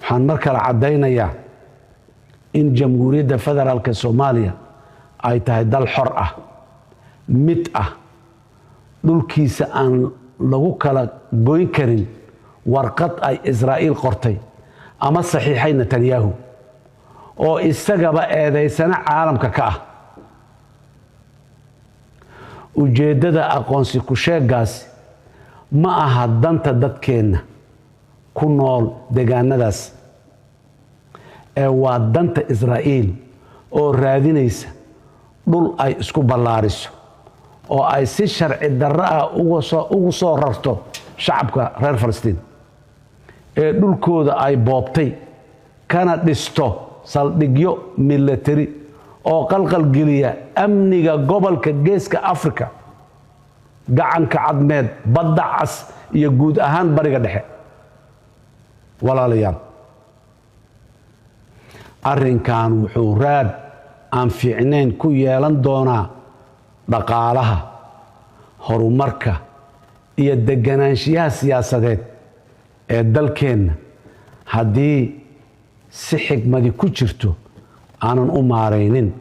Waxaan mar kale caddaynayaa in Jamhuuriyadda Federaalka Soomaaliya ay tahay dal xor ah, mid ah, dhulkiisa aan lagu kala goyn karin warqad ay Israa'iil qortay ama saxiixay Netanyahu, oo isagaba eedaysana caalamka ka ah. Ujeeddada aqoonsi ku-sheegaasi ma aha danta dadkeenna ku nool deegaanadaas, ee waa danta Israa'iil oo raadinaysa dhul ay isku ballaariso oo ay si sharci darro ah ugu soo rarto shacabka reer Falastiin ee dhulkooda ay boobtay, kana dhisto saldhigyo milatari oo qalqalgeliya amniga gobolka Geeska Afrika, Gacanka Cadmeed, Badda Cas iyo guud ahaan Bariga Dhexe. Walaalayaal, arrinkan wuxuu raad aan fiicnayn ku yeelan doonaa dhaqaalaha, horumarka iyo deganaanshiyaha siyaasadeed ee dalkeenna haddii si xigmadi ku jirto aanan u maaraynin.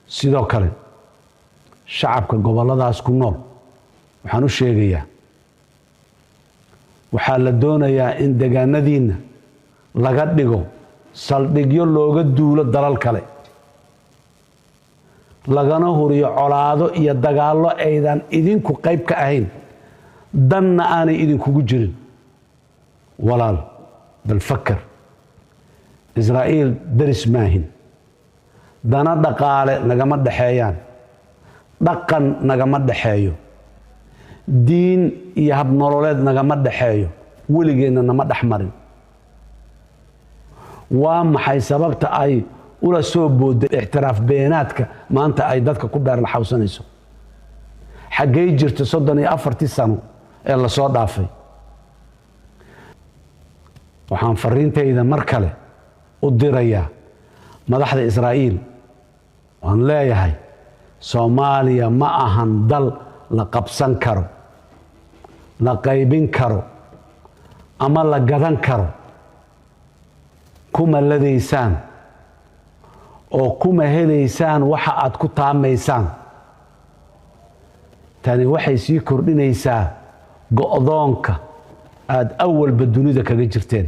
Sidoo kale, shacabka gobolladaas ku nool waxaan u sheegayaa: waxaa la doonayaa in degaanadiinna laga dhigo saldhigyo looga duulo dalal kale, lagana huriyo colaado iyo dagaallo aydan idinku qayb ka ahayn, danna aanay idinkugu jirin. Walaal, bal fakar. Israa'iil daris maahin, dana dhaqaale nagama dhexeeyaan, dhaqan nagama dhexeeyo, diin iyo habnololeed nagama dhexeeyo, weligeenna nama dhex marin. Waa maxay sababta ay ula soo booday ictiraaf beenaadka maanta ay dadka ku beerlaxawsanayso? Xaggay jirta 34-tii sano ee lasoo dhaafay? Waxaan fariintayda mar kale u dirayaa madaxda Israa'iil. Waan leeyahay, Soomaaliya ma ahan dal la qabsan karo, la qaybin karo ama la gadan karo. Kuma ladaysaan oo kuma helaysaan waxa aad ku taamaysaan. Tani waxay sii kordhinaysaa go'doonka aad awalba dunida kaga jirteen.